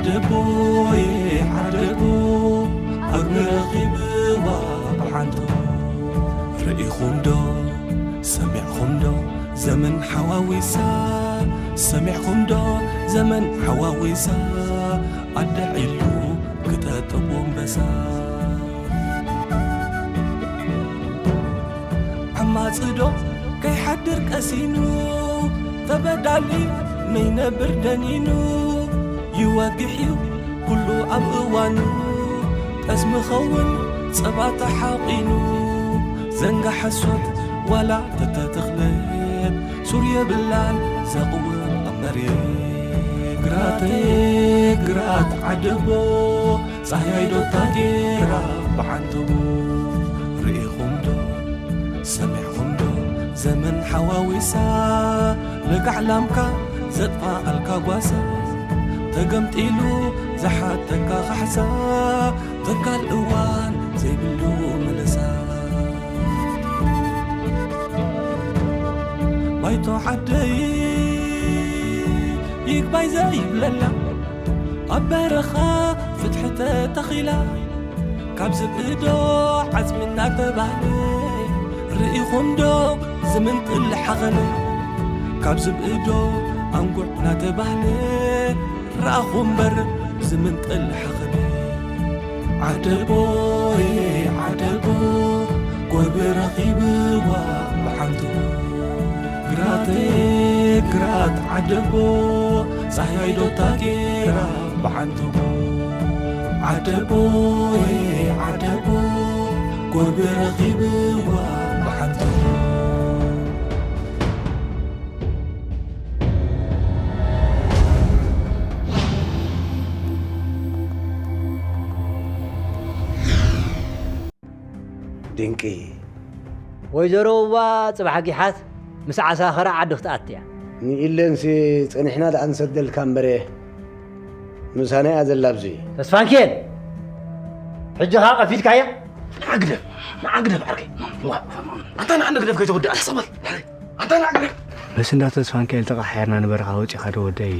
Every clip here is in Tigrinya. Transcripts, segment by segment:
ዓደቦየ ዓደቦ፣ ኣግሪ ረኺብዋ ብሓንቶ። ርኢኹም ዶ ሰሚዕኹም ዶ ዘመን ሓዋዊሳ? ሰሚዕኹም ዶ ዘመን ሓዋዊሳ? ኣደ ዒሉ ክጠጥቦ ኣንበሳ። ዓማጺ ዶ ከይሓድር ቀሲኑ፣ ተበዳሊ ነይነብር ደኒኑ። ይወግሕ እዩ ኩሉ ኣብ እዋኑ፣ ጠስሚ ኸውን ጸባ ተሓቒኑ። ዘንጋ ሓሶት ዋላ ተተተኽለት፣ ሱር የብላን ዘቕውም ኣብ መሬት። ግራተይ ግራት ዓደቦ፣ ጻህያይ ዶ ታጌራ ብዓንተቦ። ርኢኹም ዶ ሰሚዕኹም ዶ ዘመን ሓዋዊሳ? ለጋዕ ላምካ ዘጥፋኣልካ ጓሳ፣ ተገምጢሉ ዝሓተካ ካሕሳ፣ ተካል እዋን ዘይብሉ መለሳ። ባይቶ ዓደይ ይግባይ ዘይብለላ፣ ኣብ በረኻ ፍትሒ ተተኺላ፣ ካብ ዝብኢ ዶ ዓጽሚ እናተባህለ፣ ርኢኹም ዶ ዝምንጥል ሓኸነ? ካብ ዝብኢ ዶ ኣንጉዕ እናተባህለ፣ ረኣኹ እምበር ዝምንጥል ሓኸነ። ዓደቦይ ዓደቦ፣ ጎርቢ ረኺብዋ ብሓንቱ። ግራተይ ግራት ዓደቦ፣ ጻህያይ ዶ ታጌራ ብሓንቱ። ዓደቦይ ዓደቦ፣ ጎርቢ ረኺብዋ ብሓንቱ። ድንቂ። ወይዘሮ ውባ ጽባሕ ጊሓት ምስ ዓሳኸራ ዓዲ ክትኣትያ። ንኢለንሲ ጸኒሕና ደኣ ንሰደልካ እምበረ፣ ምሳና እያ ዘላ ኣብዚ። ተስፋንኪኤል፣ ሕጂ ኸኣ ቀፊድካያ? ንዓ ግደፍ፣ ንዓ ግደፍ ዓርከይ። ዋ፣ ኣንታ ንዓ ግደፍ ከይተወድኣ። ኣንታ ንዓ ግደፍ። ምስ እንዳ ተስፋንኪኤል ተቐሓሒርና ንበረኻ ወጺኻ ዶ ወደይ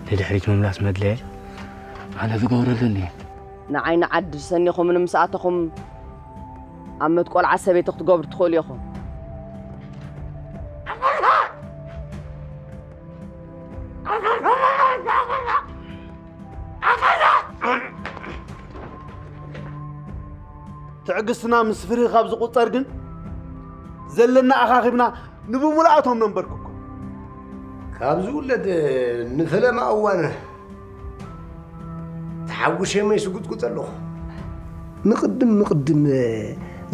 ንድሕሪት ምምላስ መድለየ? ኣነ ዝገብሮ ኣለኒ። ንዓይ ንዓዲ ሰኒኹምኒ ምስ ኣተኹም፣ ኣብ መትቆልዓ ሰበይቲ ክትገብሩ ትኽእሉ ኢኹም። ትዕግስትና ምስ ፍርሂ ካብ ዝቑጸር ግን፣ ዘለና ኣኻኺብና ንብሙሉኣቶም ነንበርክኮ። ካብ ዝውለድ ንፈለማ እዋን ተሓጉሸ መይ ስጉጥጉጥ ኣለኹ። ንቕድም ንቕድም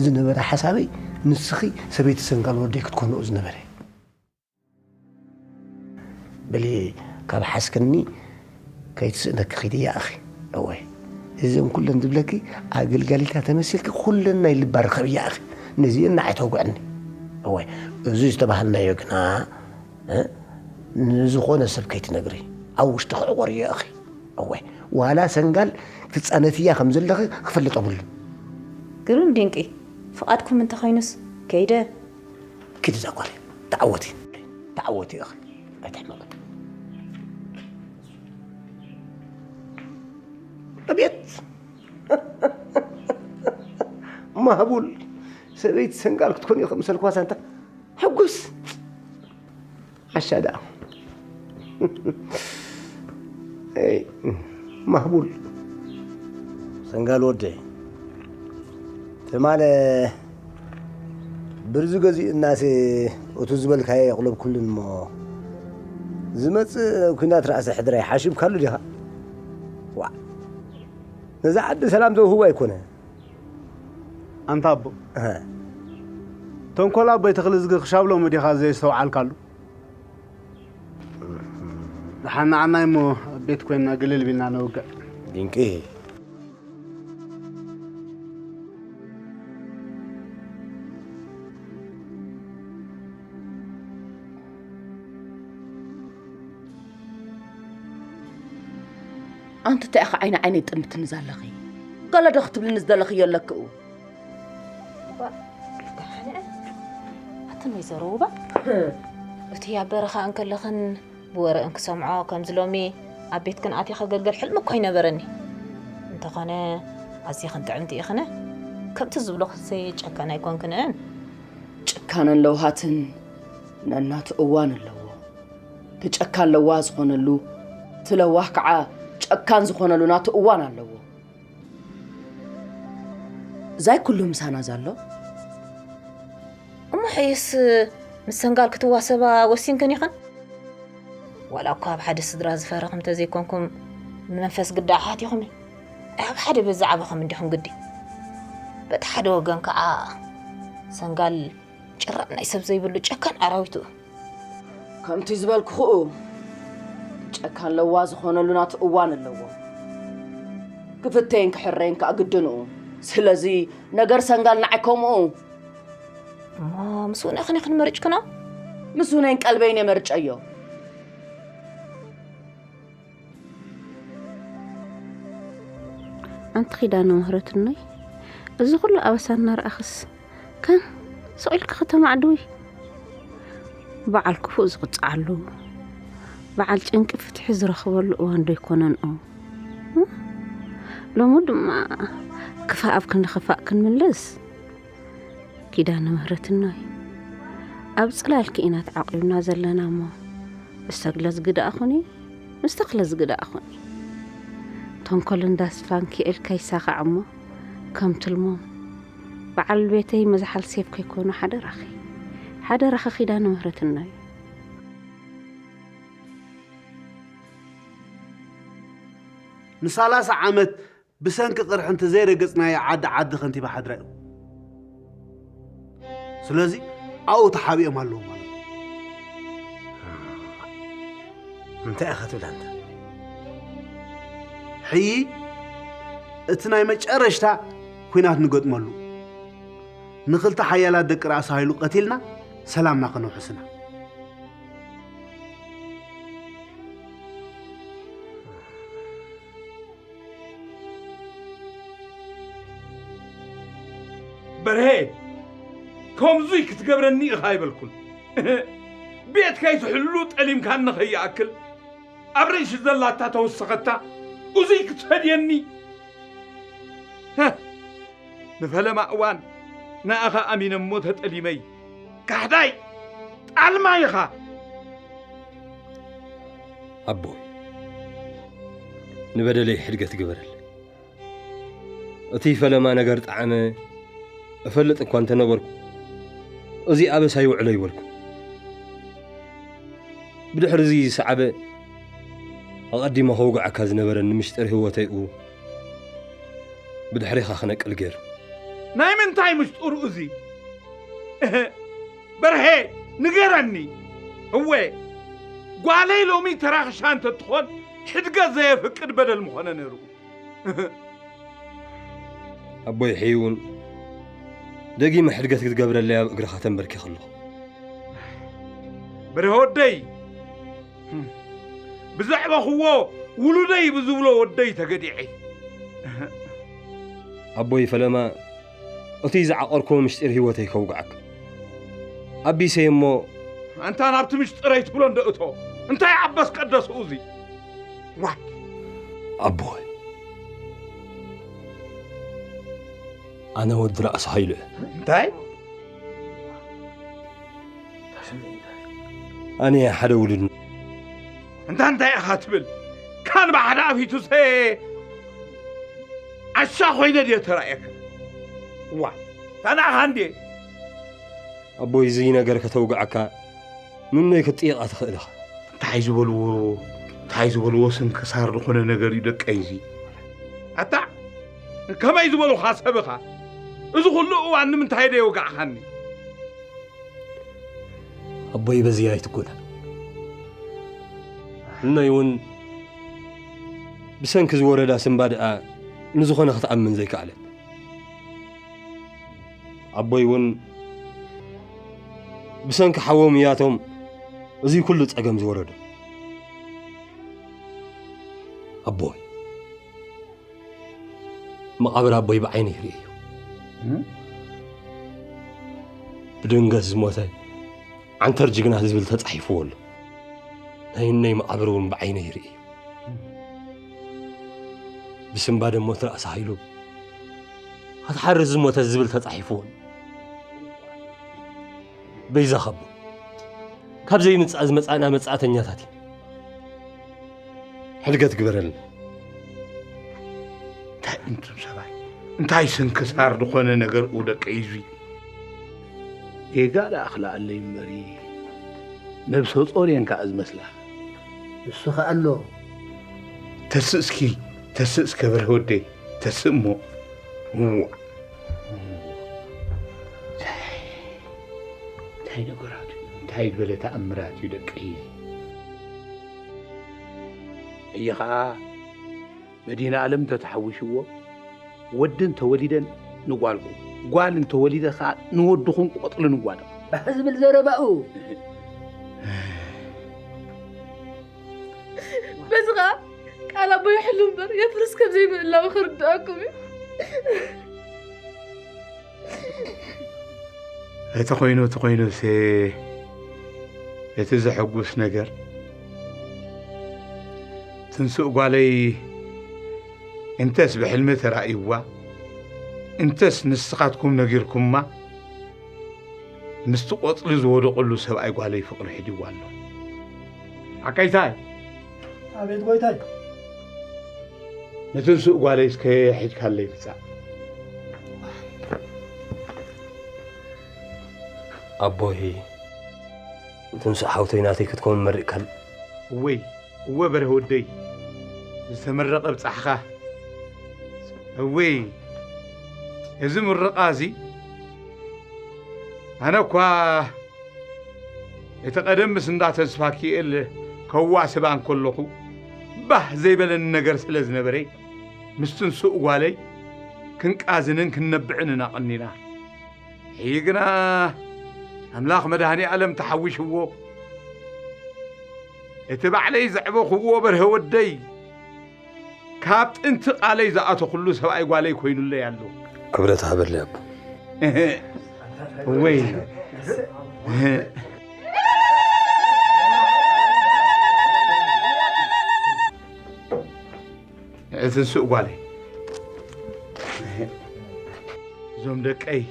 ዝነበረ ሓሳበይ፣ ንስኺ ሰበይቲ ሰንጋል ወደይ ክትኮንኦ ዝነበረ። በሊ፣ ካብ ሓስክኒ ከይትስእነኪ ኺዲ እያ ኣኺ። እወ፣ እዘን ኩለን ዝብለኪ ኣገልጋሊታ ተመሲልኪ ኩለን ናይ ልባ ርኸብ እያ ኣኺ። ነዚአን ንዓይ ተውግዐኒ። እወ፣ እዚ ዝተባህልናዮ ግና፣ እ፣ ንዝኾነ ሰብ ከይትነግሪ፣ ኣብ ውሽጢ ክዕቆር እዮ ኣኺ። እወ፣ ዋላ ሰንጋል ትጻነትያ ከም ዘለኺ ክፈልጥ ኣብሉን። ግሩም ድንቂ። ፍቓድኩም እንተኾይኑስ ከይደ። ኪዲ እዛ ጓል፣ ተዓወቲ፣ ተዓወቲ ኢኺ፣ ኣይትሕመቒ። ኣቤት! ማህቡል፣ ሰበይቲ ሰንጋል ክትኮን ኢኺ መሰልክዋ ሳንታ። ሕጉስ! ዓሻ ደኣ። ኤይ፣ ማህቡል። ሰንጋል ወደይ። ትማለ ብርዚ ገዚኡ እናሴ፣ እቱ ዝበልካዮ የቕለብኩሉን እሞ፣ ዝመጽእ ኲናት ራእሲ ሕድራይ ሓሲብካሉ ዲኻ? ዋእ፣ ነዛ ዓዲ ሰላም ዘውህቡ ኣይኮነ። ኣንታ ኣቦ፣ እህ። ተንኮል ኣቦይ ተኽሊ ዝጊ ክሻብ ሎሚ ዲኻ ዘየስተውዓልካሉ? ደሓን ንዓናይ እሞ ኣብ ቤት ኮይንና ግልል ቢልና ነውግዕ። ድንቂ። ኣንቲ እንታይ ኢኻ ዓይኒ ዓይነይ ጥምትኒ ዘለኺ? ገለ ዶ ክትብልኒ ዝደለኽዮ ኣለኪ? እባ፣ ደሓን እየ። ኣትን ወይዘሮ ውባ፣ እቲ ኣብ በረኻ እንከለኽን ብወረ እንክሰምዖ ከምዚ ሎሚ ኣብ ቤትክን ኣትየ ከገልገል ሕልሚ እኮ ኣይነበረኒ። እንተኾነ ኣዝኽን ጥዕምቲ ኢኽን። ከምቲ ዝብሎኽሲ ጨካን ኣይኮንክንን። ጭካነን ለውሃትን ነናቱ እዋን ኣለዎ። እቲ ጨካን ለዋህ ዝኾነሉ፣ እቲ ለዋህ ከዓ ጨካን ዝኾነሉ ናቱ እዋን ኣለዎ። እዛይ ኩሉ ምሳና ዘሎ? እሞ ሕይስ ምስ ሰንጋል ክትዋሰባ ወሲንክን ኢኽን? ዋላ እኳ ኣብ ሓደ ስድራ ዝፈረኹም እንተዘይኮንኩም፣ ንመንፈስ ግዳ ኣሓት ኢኹም። ኣብ ሓደ ቤት ዝዓበኹም እንዲኹም ግዲ። በቲ ሓደ ወገን ከዓ ሰንጋል ጭራቕ ናይ ሰብ ዘይብሉ ጨካን ኣራዊት እዩ። ከምቲ ዝበልኩኽኡ ጨካን ለዋ ዝኾነሉ ናቱ እዋን ኣለዎ። ክፍተይን ክሕረይን ከዓ ግድንኡ። ስለዚ ነገር ሰንጋል ንዓይ ከምኡ። እሞ ምስ ውነ ኸነ ክንመርጭ ክና? ምስ ውነይን ቀልበይን የመርጨዮ። ኣንቲ ኪዳነ ምህረትኖይ፣ እዚ ኩሉ ኣበሳ እናረኣኽስ ከም ስቕ ኢልኪ ከተማዕድዊ? በዓል ክፉእ ዝቕፅዓሉ፣ በዓል ጭንቂ ፍትሒ ዝረኽበሉ እዋን ዶ ኣይኮነን? እ? ሎሚ ድማ ክፋእ ኣብ ክንዲ ክፋእ ክንምልስ? ኪዳነ ምህረትኖይ፣ ኣብ ፅላልኪ ኢና ተዓቂብና ዘለና እሞ፣ ምስ ተግለዝጊ ደኣ ኹኒ፣ ምስ ተኽለዝጊ ደኣ ኹኒ። ተንኮል እንዳስፋን ክኢልካ ይሳኻዕ እሞ፣ ከም ትልሞም በዓል ቤተይ መዝሓል ሴፍ ከይኮኑ ሓደራኺ፣ ሓደራኺ ኪዳነ ምህረትኖይ። ንሳላሳ ዓመት ብሰንኪ ቅርሒ እንተዘይረገጽናዮ ዓዲ ዓዲ ከንቲባ ሓድራ እዩ። ስለዚ ኣብኡ ተሓቢኦም ኣለዉ ማለት እዩ። እንታይ ኢኻ ትብል ኣንተ? ሕዪ እቲ ናይ መጨረሽታ ኲናት ንገጥመሉ። ንኽልተ ሓያላት ደቂ ራእሲ ሃይሉ ቀቲልና ሰላምና ከነውሕስና። በርሄ፣ ከምዙይ ክትገብረኒ ኢኻ ኣይበልኩን። ቤት ከይትሕሉ ጠሊምካኒ ከይኣክል ኣብ ርእሲ ዘላታ ተወሰኸታ እዙይ ክትፈድየኒ። ንፈለማ እዋን ንኣኻ ኣሚነ እሞ ተጠሊመይ። ካሕዳይ፣ ጣልማ ኢኻ። ኣቦይ፣ ንበደለይ ሕድገት ግበረለይ። እቲ ፈለማ ነገር ጣዕመ እፈልጥ እኳ እንተነበርኩ፣ እዚ ኣበሳ ይውዕሎ ኣይበልኩ። ብድሕሪ እዚ ዝሰዓበ ኣቐዲመ ከውግዓካ ዝነበረኒ ምሽጥር ህይወተይ ኡ ብድሕሪኻ ክነቅል ገይሩ። ናይ ምንታይ ምሽጥሩ እዚ? እህ፣ በርሄ፣ ንገረኒ። እወ፣ ጓለይ ሎሚ ተራኽሻ እንተትኾን ሕድገት ዘየፍቅድ በደል ምኾነ ነይሩ። ኣቦይ ሕይውን ደጊመ ሕድገት ክትገብረለይ ኣብ እግርኻ ተንበርኪኽ ኣለኹ። በርሄ ወደይ፣ ብዘዕበኽዎ ውሉደይ ብዝብሎ ወደይ ተገዲዐ። ኣቦይ ፈለማ፣ እቲ ዝዓቐርክዎ ምስጢር ህይወተይ ከውግዓካ። ኣቢሰይ እሞ፣ ኣንታ ናብቲ ምስጢረይ ትብሎ እንዶ እቶ፣ እንታይ ዓበስ ቀደስ እዚ? ዋይ! ኣቦይ፣ ኣነ ወዲ ራእሲ ሃይሉ እየ። እንታይ? ኣነ ሓደ ውሉድ እንታ እንታይ ኢኻ ትብል? ካን ብሓደ ኣፊቱ ሰ ዓሻ ኮይነ ድየ ተራእየካ? ዋ፣ ታናኻ እንዴ? ኣቦይ፣ እዚ ነገር ከተውግዓካ ንነይ ክትጥይቓ ትኽእል ኢኻ። እንታይ ዝበልዎ እንታይ ዝበልዎ ስንክሳር ዝኾነ ነገር እዩ ደቀይ እዚ። ኣታ ከመይ ዝበሉኻ ሰብ ኢኻ? እዚ ኩሉ እዋን ንምንታይ ደየውጋዕኻኒ? ኣቦይ በዚ ኣይትጎዳ። እኖይ እውን ብሰንኪ ዝወረዳ ስምባ ደኣ ንዝኾነ ክትኣምን ዘይከኣለት። ኣቦይ እውን ብሰንኪ ሓዎም እያቶም እዚ ኩሉ ጸገም ዝወረዶ። ኣቦይ መቓብር ኣቦይ ብዓይነይ ርእየዮ። ብድንገት ዝሞተ ዓንተር ጅግና ዝብል ተጻሒፍዎ ኣሎ። ናይ እነይ መቓብር እውን ብዓይነይ ርእየዮ። ብስንባደ ሞት ራእሲ ሃይሉ፣ ክትሓርስ ዝሞተት ዝብል ተጻሒፍዎ። በይዛኻ እሞ፣ ካብ ዘይምጻእ ዝመጻእና መጻእተኛታት ኢና። ሕድገት ግበረልና። እንታይ እንቱም ሰባት፣ እንታይ ስንክሳር ዝኾነ ነገር ደቀይ እዙይ። ጌጋ ደኣ ክልኣለይ እምበሪ፣ ነብሰ ጾር እየን ከኣ ዝመስላ። ንሱ ከኣ ኣሎ። ተስእ እስኪ፣ ተስእ እስከ በርሀ ወደይ፣ ተስእ እሞ። እዋ። እንታይ ነገራት እዩ? እንታይ ዝበለ ተኣምራት እዩ ደቀይ? እየ ኸኣ መድህን ኣለም እንተተሓዊሽዎ፣ ወዲ እንተወሊደን ንጓልኩም፣ ጓል እንተወሊደ ኸኣ ንወድኹም ቆጽሊ ንጓልም። ባህ ዝብል ዘረባኡ። በዚ ኸኣ ቃል ኣቦ ይሕሉ እምበር የፍርስ ከም ዘይምህላው ክርድኣኩም እዩ። እቲ ኮይኑ፣ እቲ ኮይኑስ፣ እቲ ዘሐጉስ ነገር፣ ትንሱእ ጓለይ እንተስ ብሕልሚ ተራእይዋ፣ እንተስ ንስኻትኩም ነጊርኩማ፣ ምስቲ ቆጽሊ ዝወደቐሉ ሰብኣይ ጓለይ ፍቕሪ ሒዝዋ ኣሎ። ሓቀይታይ? ኣቤት ጎይታይ። ንትንሱእ ጓለይ እስከ ሒዝካለይ ምጻእ። ኣቦይ፣ ትንሱእ ሓውተይ ናተይ ክትከውን መሪቕካል። እወይ፣ እወ በርሀ ወደይ፣ ዝተመረቐ ብጻሕኻ። እወይ፣ እዚ ምርቓ እዚ ኣነ እኳ እቲ ቀደም ምስ እንዳ ተስፋኪኤል ከዋስባ እንከለኹ ባህ ዘይበለኒ ነገር ስለ ዝነበረ፣ ምስ ትንሱእ ጓለይ ክንቃዝንን ክንነብዕን ኢና ቀኒና። ሕጂ ግና ኣምላኽ መድኃኔ ዓለም ተሓዊሽዎ፣ እቲ ባዕለይ ዘዕበኽዎ በርሀ ወደይ፣ ካብ ጥንቲ ቃለይ ዝኣተኹሉ ሰብኣይ ጓለይ ኮይኑለይ ኣሎ። ክብረት ሃበለይ ኣቦ። ወይ። እቲ ንስእ ጓለይ። እዞም ደቀይ፣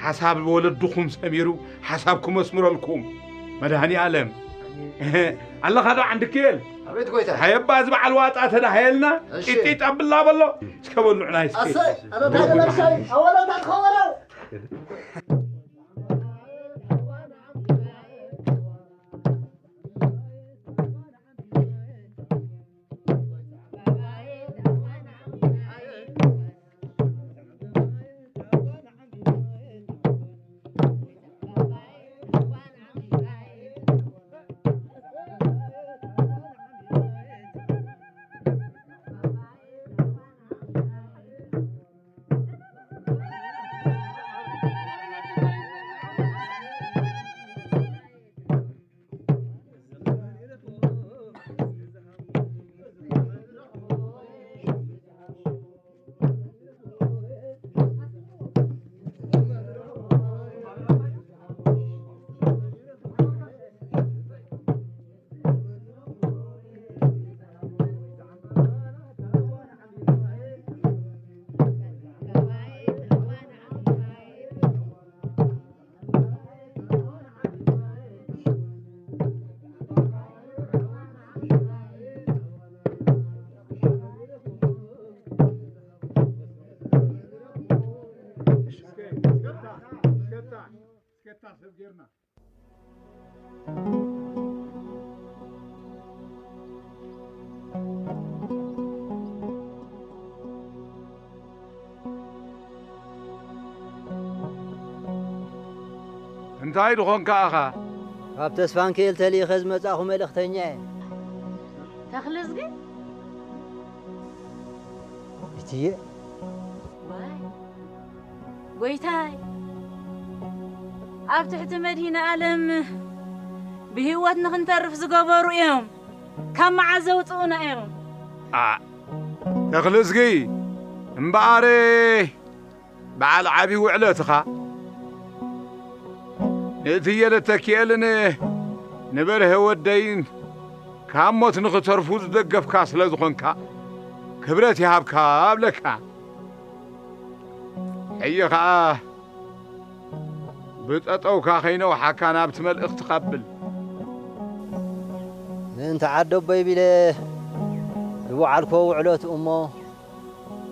ሓሳብ ወለድኹም ሰሚሩ፣ ሓሳብኩም ኣስምረልኩም። መድኃኔ ዓለም። ኣለኻ ዶ ዓንድክኤል? ኣቤት ጎይታ። ሃየባ እዚ በዓል ዋጣ ተዳሃየልና፣ እሺ። ጢጢጥ ኣብላ በሎ። እስከ በሉ ንዑ ናይ እስኪ። ኣሰይ፣ ኣረ ተገለሻይ፣ ኣወለታ ትኸወለው። እንታይ ድኾንካ ኢኻ? ካብ ተስፋንክኤል ተልኢኸ ዝመጻእኹ መልእኽተኛ እየ። ተኽልዝጊ? እትዬ። ዋይ፣ ጎይታይ፣ ኣብ ትሕቲ መድኃኔ ዓለም ብህይወት ንኽንተርፍ ዝገበሩ እዮም። ካብ መዓት ዘውጽኡና እዮም። ኣ፣ ተኽልዝጊ፣ እምበኣር በዓል ዓቢ ውዕለትኻ ንእትዬ ለተኪኤልን ንበርሀ ወደይን ካብ ሞት ንኽተርፉ ዝደገፍካ ስለ ዝኾንካ፣ ክብረት ይሃብካ እብለካ። ሕጂ ኸኣ ብጠጠውካ ከይነውሓካ ናብቲ መልእኽቲ ኻብል። ምእንቲ ዓደቦይ ቢለ ዝወዓልኮ ውዕሎት እሞ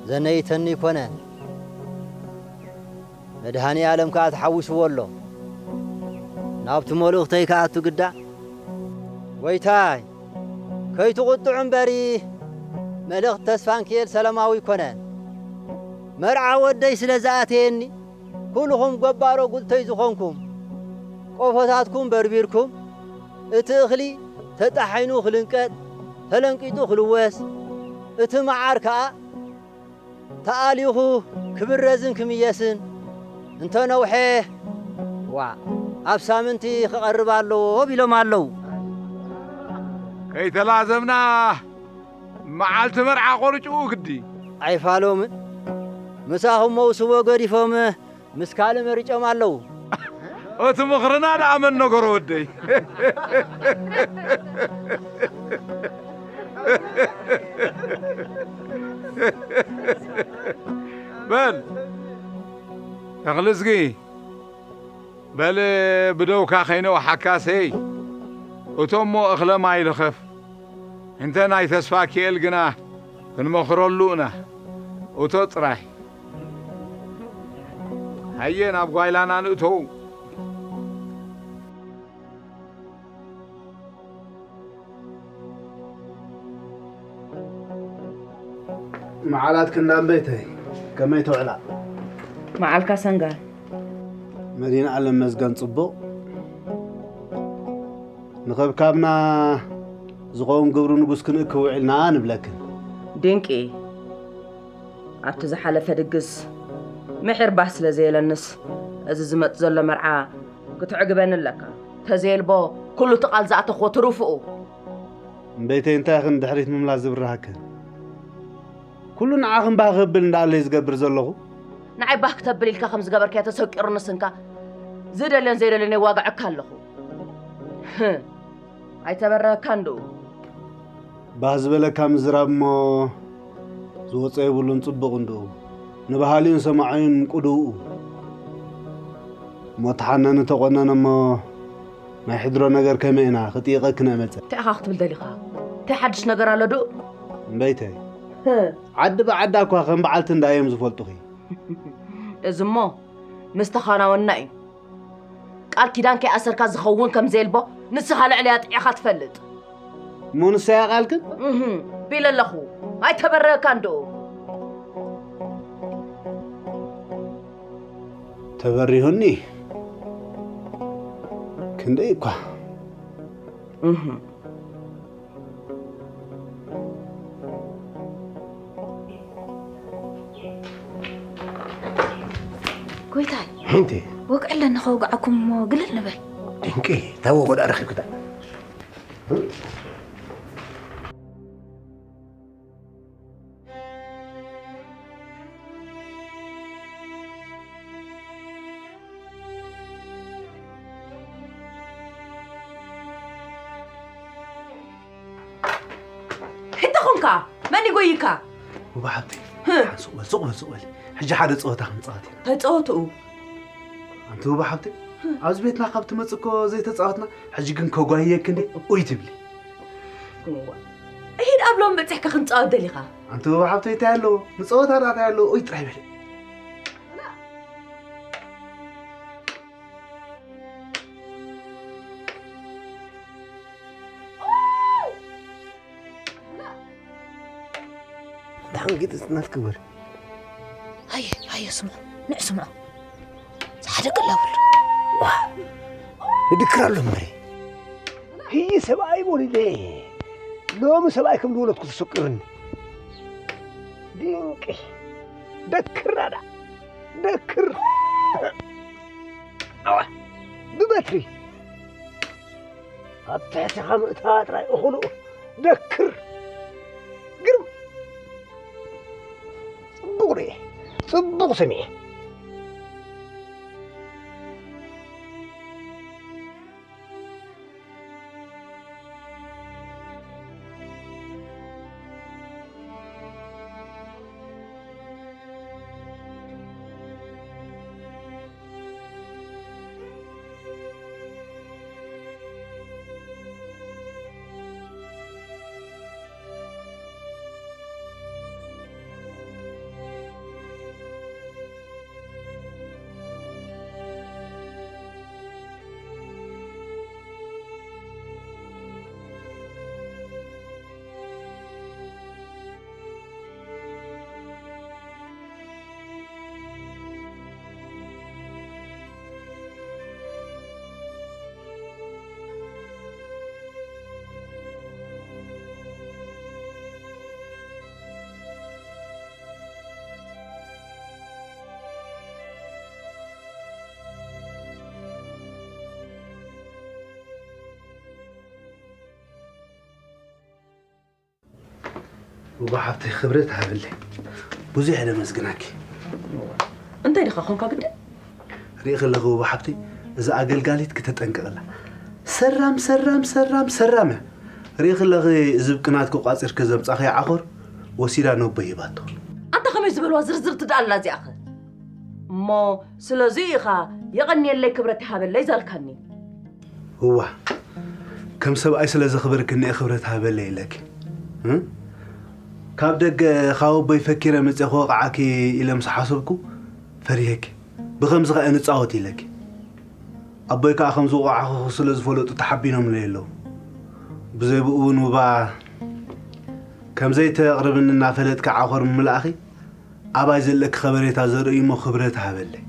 ዘነይተኒ ኣይኮነን። መድሃኔ ኣለም ከኣ ተሓዊስዎ ኣሎ። ናብቲ መልእኽተይ ክኣቱ ግዳ። ጎይታይ፣ ከይትቑጥዑ እምበሪ፣ መልእኽቲ ተስፋንኪኤል ሰለማዊ ኣይኮነን። መርዓ ወደይ ስለ ዝኣተየኒ፣ ኩልኹም ገባሮ ጉጥተይ ዝኾንኩም፣ ቆፎታትኩም በርቢርኩም፣ እቲ እኽሊ ተጣሒኑ ክልንቀጥ፣ ተለንቂጡ ክልወስ፣ እቲ መዓር ከኣ ተኣሊኹ ክብረዝን ክምየስን እንተነውሐ፣ ዋእ፣ ኣብ ሳምንቲ ክቐርብ ኣለዎ ቢሎም ኣለዉ። ከይተላዘብና መዓልቲ መርዓ ቆርጭኡ ግዲ። ኣይፋሎምን። ምሳኹም መውስቦ ገዲፎም ምስ ካልእ መሪጾም ኣለዉ። እቲ ምኽርና ደኣ መን ነገሮ ወደይ? በል ተኽልዝጊ፣ በል ብደውካ ከይነውሓካሰይ፣ እቶሞ እኽለ ማይ ልኸፍ። እንተ ናይ ተስፋኪኤል ግና ክንመኽረሉ ኢና። እቶ ጥራይ። ሃየ ናብ ጓይላና ንእተው። መዓላትክን ዳምበይተይ፣ ከመይ ትውዕላ? መዓልካ ሰንጋል። መዲና ኣለም መዝገን ጽቡቕ። ንኸብካብና ዝኸውን ግብሪ ንጉስ ክንእክብ ውዒልና ንብለክን። ድንቂ። ኣብቲ ዝሓለፈ ድግስ ምሒር ባህ ስለ ዘየለንስ፣ እዚ ዝመጽእ ዘሎ መርዓ ክትዕግበኒ ኣለካ። ተዘየልቦ ኩሉ እቲ ቃል ዝኣተኽዎ ትሩፍኡ። እምበይተይ እንታይ ኽን ድሕሪት ምምላስ ዝብርሃክን? ኩሉ ንዓኽን ባህ ክብል እንዳኣለይ ዝገብር ዘለኹ? ንዓይ ባህ ክተብል ኢልካ ከም ዝገበርካዮ ተሰቂሩ ንስንካ ዝደልዮን ዘይደልዮን የዋግዐካ ኣለኹ። ህህ። ኣይተበረኸካን ድኡ። ባህ ዝበለካ ምዝራብ እሞ ዝወጾ የብሉን ጽቡቕ እንድኡ። ንበሃሊኡን ሰማዒኡን ቅድውኡ። እሞ ተሓነኒ ተቖነነ እሞ ናይ ሕድሮ ነገር ከመይ ኢና ክጥይቐክን እመጸ። እንታይ ኢኻ ክትብል ደሊኻ? እንታይ ሓድሽ ነገር ኣሎ ድኡ? እምበይተይ። ህህ። ዓዲ ብዓዳ እኳ ከም በዓልቲ እንዳ እዮም ዝፈልጡኺ። እዚ እሞ ምስ ተኻናወንና እዩ። ቃል ኪዳን ከይኣሰርካ ዝኸውን ከም ዘየልቦ ንስኻ ልዕለያ ጥዒኻ ትፈልጥ። እሞ ንሳ እያ ቃልክን? እህ፣ ቢለ ኣለኹ። ኣይተበረኸካን ድኡ? ተበሪሁኒ። ክንደይ እኳ። እህ። ጎይታይ፣ ሕንቲ። ወግዒ ኣለኒ ከውግዓኩም እሞ ግልል ንበል። ድንቂ፣ እንታይ ወጎ ደኣ ረኺብክታ? እንታይ ኾንካ? መን ይጎይካ? ውባ ሓብተይ፣ ህ። ሓን ሱቕ በል፣ ሱቕ በል፣ ሱቕ በል። ሕጂ ሓደ ጸወታ ክንጻወት ኢና። እንታይ ጸወትኡ? ኣንቲ ውባ ሓብተይ፣ ህ። ኣብዚ ቤትና ካብ ትመጽእ እኮ ዘይተጻወትና፣ ሕጂ ግን ከጓይየኪ እንዴ? ኡይ ትብሊ። እዋ። እሂድ ኣብ ሎም በጺሕካ ክንጻወት ደሊኻ? ኣንቲ ውባ ሓብተይ፣ እንታይ ኣለዎ? ንጸወታ ደኣ እንታይ ኣለዎ? ኡይ ጥራይ በል። ደሓን ጌጥ ጽናት ክብር። ሃየ፣ ሃየ፣ ስምዑ፣ ንዕ ስምዑ። ዝሓደ ቀላብሉ። ዋ፣ ንድክር ኣሎ እምበሪ። ህይ ሰብኣይ ወሊደ። ሎሚ ሰብኣይ ከም ዝወለድኩ ተሰቂሩኒ። ድንቂ። ደክር ኣዳ። ደክር። ኣዋ፣ ብበትሪ። ኣብ ትሕትኻ ምእታዋ ጥራይ እኹሉ ደክር። ግርም። ጽቡቕ ርእየ። ጽቡቕ ሰሚዐ። ውባ ሓብተይ ክብረት ሃብለይ። ብዙሕ እየ ደመስግናኪ። እንታይ ዲኻ ኮንካ ግዲ? ሪኢኺ ኣለኺ ውባ ሓብተይ፣ እዛ ኣገልጋሊት ክተጠንቅቕላ። ሰራም፣ ሰራም፣ ሰራም፣ ሰራም እያ። ሪኢኺ ኣለኺ፣ እዚ ብቅናትኪ ቋጺርኪ ዘምጻኽዮ ዓኾር ወሲዳ ነቦይ ሂባቶ። ኣንታ ከመይ ዝበልዋ ዝርዝር ትደኣላ እዚኣኸ? እሞ ስለዚ ኢኻ የቐንየለይ ክብረት ይሃበለይ ዛልካኒ። እዋ፣ ከም ሰብኣይ ስለ ዘኽበርክኒ እየ ክብረት ሃበለይ ኢለኪ። እ? ካብ ደገ ካብ ኣቦይ ፈኪረ መፅየ ክወቕዓኪ ኢለ ምስ ሓሰብኩ ፈሪሄኪ። ብኸምዚ ኸኣ ንፃወት ኢለኪ። ኣቦይ ከኣ ከም ዝወቕዓኹ ስለ ዝፈለጡ ተሓቢኖምለይ ኣለዉ። ብዘይ ብኡ እውን ውባ ከም ዘይተቕርብኒ እናፈለጥኪ ዓኾር ምምላእኺ ኣባይ ዘለኪ ከበሬታ ዘርኢ እሞ ክብረት ሃበለይ።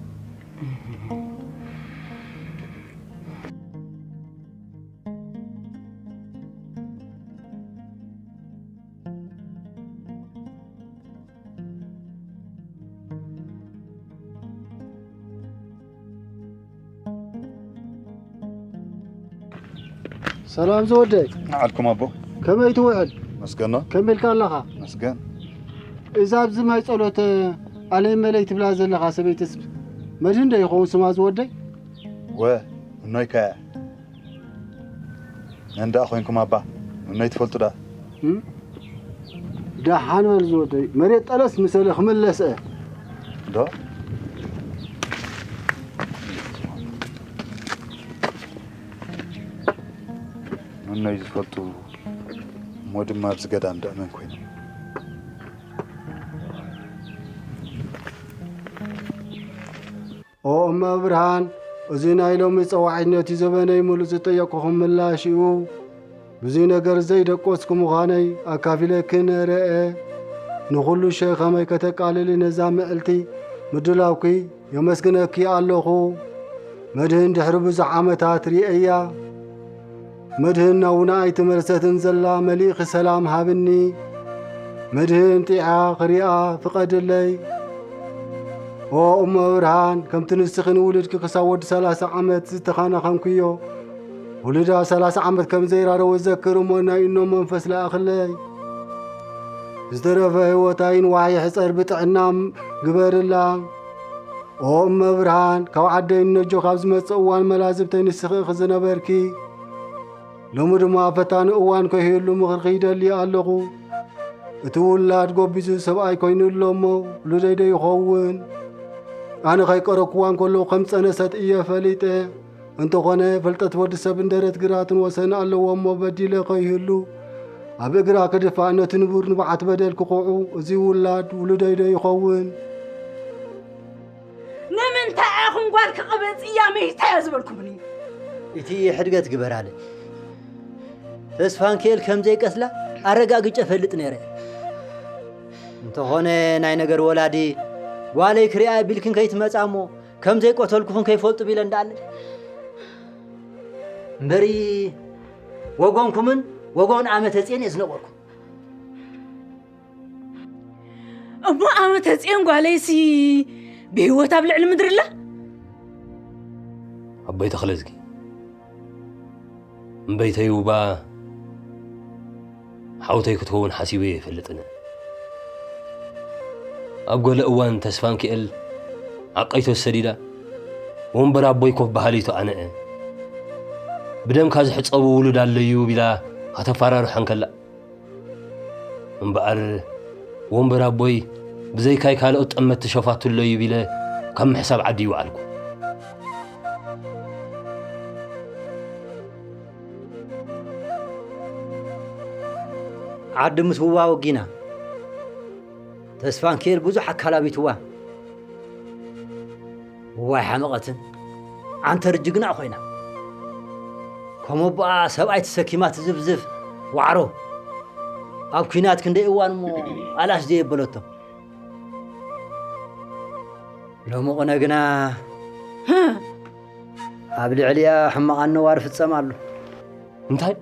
ሰላም ዝወደይ። ንዓልኩም ኣቦ። ከመይ ትውዕል? መስገን ነው። ከመይ ኢልካ ኣለኻ? መስገን። እዛ ኣብዚ ማይ ጸሎት ኣለይ መለይ ትብላ ዘለኻ ሰበይትስ መድህን ዶ ይኸውን ስማ ዝወደይ? ወ እኖይካ እያ። ነንዳ ኮይንኩም ኣባ እኖይ ትፈልጡ ዳ? እም? ደሓን በል ዝወደይ፣ መሬት ጠለስ ምሰለ ክምለስ እየ። ዶ? እኖይ ዝፈልጡ እሞ ድማ ኣብዚ ገዳም ደእመን ኮይኖም። ኦ እመ ብርሃን፣ እዚ ናይ ሎሚ ጸዋዒት ነቲ ዘበነይ ምሉእ ዝጠየቅኩኹም ምላሽ እዩ። ብዙይ ነገር ዘይደቆስኩ ምዃነይ ኣካፊለኪ ነረአ። ንኹሉ ሸኸመይ ከተቃልሊ ነዛ ምዕልቲ ምድላውኪ የመስግነኪ ኣለኹ። መድህን ድሕሪ ብዙሕ ዓመታት ርእየያ። መድህን ናውና ኣይትመልሰትን ዘላ መሊእኺ ሰላም ሃብኒ። መድህን ጢዓ ክሪኣ ፍቐድለይ። ኦ እሞ ብርሃን፣ ከምቲ ንስኺ ንውሉድኪ ክሳብ ወዲ ሰላሳ ዓመት ዝተኸናኸንክዮ፣ ውሉዳ ሰላሳ ዓመት ከም ዘይራረወ ዘክር እሞ ናይ እኖ መንፈስ ለኣኽለይ። ዝተረፈ ህይወታ ይንዋሕ ይሕጸር ብጥዕና ግበርላ። ኦ እመ ብርሃን፣ ካብ ዓደይ ነጆ ካብ ዝመጽእ እዋን መላዝብተይ ንስኺ ኢኺ ዝነበርኪ። ሎሚ ድማ ፈታኒ እዋን ከይህሉ ምኽርኺ ይደሊ ኣለኹ። እቲ ውላድ ጎቢዙ ሰብኣይ ኮይኑ ኣሎ እሞ ውሉደይ ዶ ይኸውን? ኣነ ከይቀረብክዋ እንከለኹ ከም ዝጸነሰት እየ ፈሊጠ። እንተኾነ ፍልጠት ወዲ ሰብን ደረት ግራትን ወሰን ኣለዎ እሞ በዲለ ከይህሉ ኣብ እግራ ክድፋእ ነቲ ንቡር ንብዓት በደል ክቑዑ እዚ ውላድ ውሉደይ ዶ ይኸውን? ንምንታይ ኢኹም ጓል ክቕበጽ እያ መይታ እያ ዝበልኩምኒ? እቲ ሕድገት ግበራለ። ተስፋንኪኤል ከም ዘይቀትላ ኣረጋግጨ ፈልጥ ነይረ። እንተኾነ ናይ ነገር ወላዲ ጓለይ ክሪኣ ቢልክን ከይትመጻ እሞ ከም ዘይቆተልኩኽን ከይፈልጡ ቢለ እንዳኣለ እምበሪ ወጎንኩምን ወጎን ኣመተ ጽዮን እየ ዝነገርኩም። እሞ ኣመተ ጽዮን ጓለይሲ ብህይወት ኣብ ልዕሊ ምድሪ ኣላ? ኣቦይ ተኽለዝጊ፣ እምበይተይ ውባ ሓውተይ ክትከውን ሓሲበ ኣይፈልጥን። ኣብ ገለ እዋን ተስፋንኪኤል ዓቀይቶ ሰዲዳ፣ ወንበር ኣቦይ ኮፍ በሃሊቱ ኣነአ። ብደምካ ዝሕጸቡ ውሉድ ኣለዩ ቢላ ከተፈራርሖ እንከላ፣ እምበኣር ወንበር ኣቦይ ብዘይካይ ካልኦት ጠመትቲ ሸፋቱ ኣለዩ ቢለ ካብ ምሕሳብ ዓዲ ይወዓልኩ። ዓዲ ምስ ውባ ወጊና። ተስፋንኪኤል ብዙሕ ኣካላቢትዋ። እዋይ ሓመቐትን ዓንተር ጅግና ኮይና። ከም ኣቦኣ ሰብኣይ ተሰኪማ ትዝፍዝፍ ዋዕሮ። ኣብ ኲናት ክንደይ እዋን እሞ ኣላሽ ዘየበለቶ። ሎሚ ቕነ ግና ኣብ ልዕሊኣ ሕማቕ ኣነዋር ፍጸም ኣሎ። እንታይ?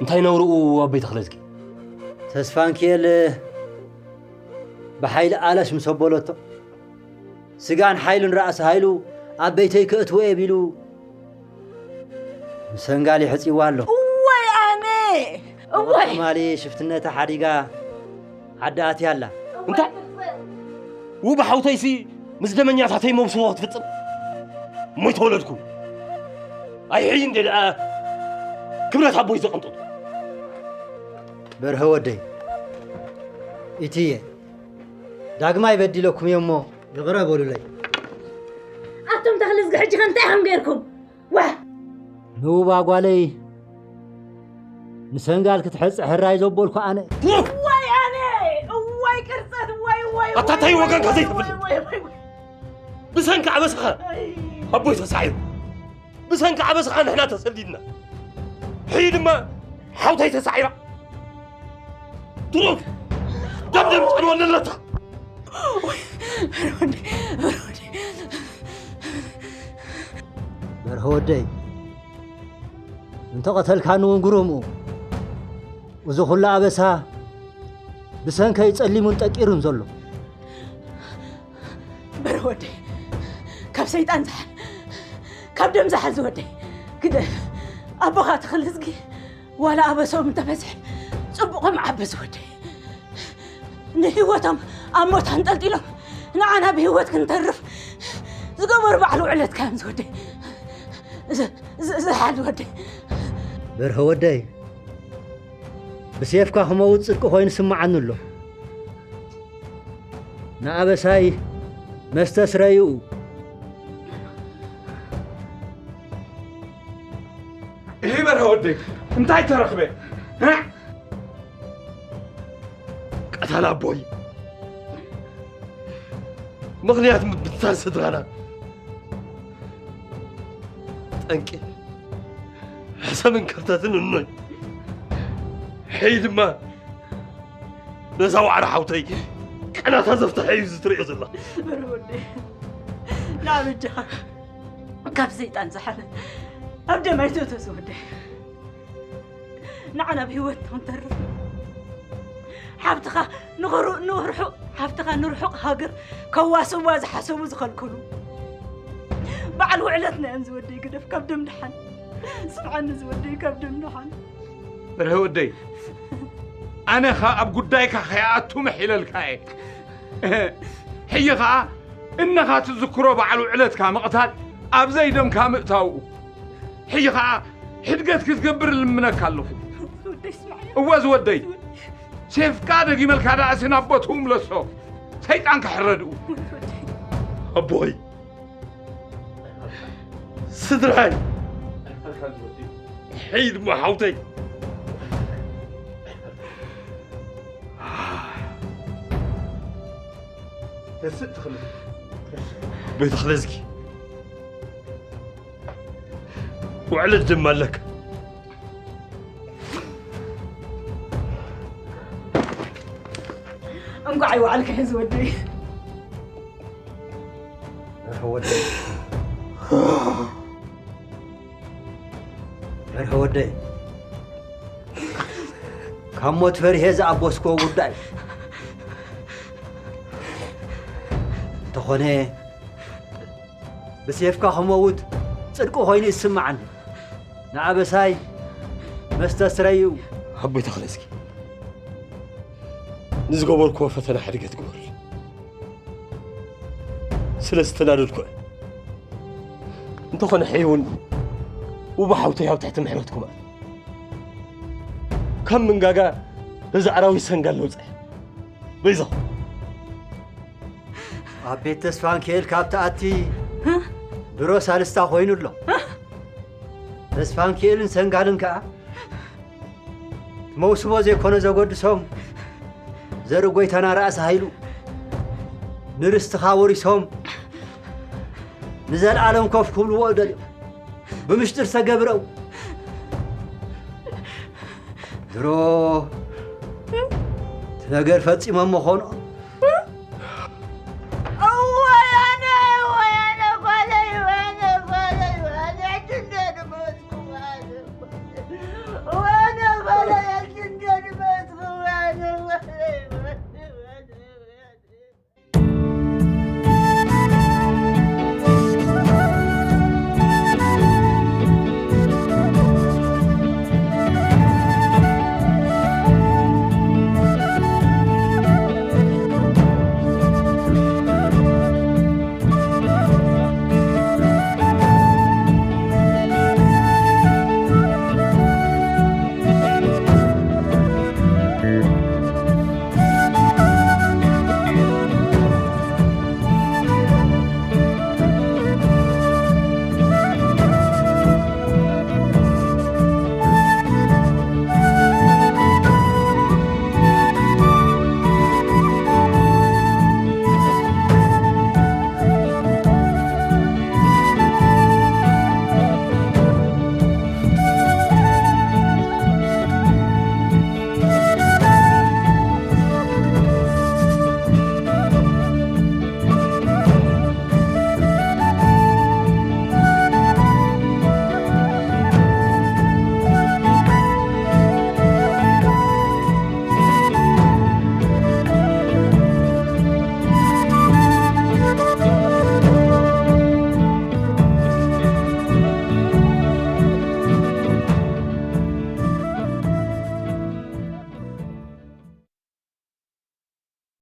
እንታይ ነውርኡ ኣቦይ ተኽለዝጊ? ተስፋንኪኤል ብሓይሊ ኣለሽ ምስ ኣበለቶ፣ ስጋን ሓይልን ራእሲ ሃይሉ ኣብ ቤተይ ከእትዎ እየ ቢሉ፣ ምሰንጋሊ ሕጺዋ ኣሎ። እዋይ ኣነ! እዋይ! ትማሊ ሽፍትነታ ሓዲጋ ዓዲ ኣትያ ኣላ። እንታይ? ውብ ሓውተይሲ ምስ ደመኛታተይ መውስቦ ክትፍጽም እሞ ይተወለድኩ። ኣይሕይ እንዴ ደኣ ክብረት ኣቦይ ዘቐንጠጡ። በርሀ ወደይ፣ ኢትየ ዳግማይ በዲለኩም እየ እሞ ይቕረ በሉለይ። ኣቶም ተኽሊ እዝጊ ሕጂ ከ እንታይ ኢኹም ገይርኩም? ዋ! ንውባ ጓለይ ንሰንጋል ክትሐጽ ሕራይ ዘበልኩ ኣነ። እዋይ ኣነ! እዋይ ቅርጸት! እዋይ እዋይ! ኣታ እንታይ ወገንካ ዘይትፈልጥ? እዋይ እዋይ እዋይ! ብሰንኪ ኣበስኻ ኣቦይ ተሳዒሩ። ብሰንኪ ኣበስኻ ንሕና ተሰዲድና። ሕይ ድማ ሓውታይ ተሳዒራ። ድሩት ደምደም ጸልወለለታ። በርሀ ወደይ፣ እንተቐተልካኒ እውን ግሩምኡ። እዚ ኩሉ ኣበሳ ብሰንከይ ጸሊሙን ጠቂሩን ዘሎ። በርሀ ወደይ፣ ካብ ሰይጣን ዝሓል፣ ካብ ደም ዝሓል ዝወደይ። ግደፍ። ኣቦኻ ተኽሊ እዝጊ ዋላ ኣበሶም እንተበዝሐ ጽቡቕ ከም ዓቢ ዝወደይ። ንህይወቶም ኣብ ሞት ኣንጠልጢሎም ንዓና ብህይወት ክንተርፍ ዝገበሩ በዓል ውዕለትካ እዮም ዝወደይ። ዝ- ዝ- ዝሓል ወደይ። በርሀ ወደይ፣ ብሴፍካ ክመውት ጽድቂ ኮይኑ ስምዓኒ ኣሎ። ንኣበሳይ መስተ ስረይኡ። እሂ በርሀ ወደይ እንታይ ተረኽበ? እ? ቀታል ኣቦይ ምኽንያት ምብትታን ስድራና ጠንቂ ሕሰምን ከርተትን እኖይ ሕይ ድማ ነዛ ዋዕሮ ሓውተይ ቀናታ ዘፍትሐ እዩ እዚ ትሪኦ ዘለኻ። በርሀ ወደይ፣ ንኣበጃኻ ካብ ሰይጣን ዝሓለ ኣብ ደም ኣይትእቶ ዝወደይ። ንዓና ብህይወት ክንተርፍ ሓብትኻ ንኽሩ- ንርሑቕ ሓብትኻ ንርሑቕ ሃገር ከዋስዋ ዝሓሰቡ ዝኸልከሉ በዓል ውዕለትና እዮም ዝወደይ። ግደፍ ካብ ደም ድሓን። ስምዓኒ ዝወደይ ካብ ደም ድሓን። በርሀ ወደይ፣ ኣነ ኸ ኣብ ጉዳይካ ከይኣቱ ምሒለልካ እየ። ሕጂ ኸኣ እነኻ ትዝክሮ በዓል ውዕለትካ ምቕታል ኣብ ዘይደምካ ምእታውኡ። ሕጂ ኸኣ ሕድገት ክትገብር እልምነካ ኣለኹ። ወደይ ስምዓኒ። እወ ዝወደይ፣ ሴፍካ ደጊመልካ ደኣሲ ናብ ቦትኡ ምለሶ። ሰይጣን ክሕረድኡ። ኣቦይ ስድራይ ሕይ ድማ ሓውተይ ተስእ ትኽእል። ቤት ተኽለ እዝጊ ውዕለት ድማ ኣለካ። እንኳዕ ይወዓልካ ህዚ ወደይ። በርሀ ወደይ፣ በርሀ ወደይ፣ ካብ ሞት ፈሪሄ ዝኣበስክዎ ጉዳይ እንተኾነ ብሴፍካ ክመውት ጽድቂ ኮይኑ ይስምዓኒ። ንኣበሳይ መስተ ስረዩ። ኣቦይ ተኽለ እዝጊ ንዝገበርክዎ ፈተና ሕድገት ግበሩለይ። ስለ ዝተናደድኩ እየ። እንተኾነ ሕይ እውን ውባ ሓውተይ ኣብ ትሕቲ ምሕረትኩም ኣት ካብ ምንጋጋ ነዚ ኣራዊት ሰንጋል ነውፅእ። በይዛኹም። ኣብ ቤት ተስፋንኪኤል ካብ ትኣቲ ድሮ ሳልስታ ኮይኑ ኣሎ። ተስፋንኪኤልን ሰንጋልን ከኣ መውስቦ ዘይኮነ ዘጎድሶም ዘርኢ ጎይታና ራእሲ ሃይሉ ንርስትኻ ወሪሶም ንዘለኣለም ኮፍ ክብልዎ ደልዮም ብምሽጥር ዝተገብረው ድሮ እቲ ነገር ፈጺሞም ምኾኖም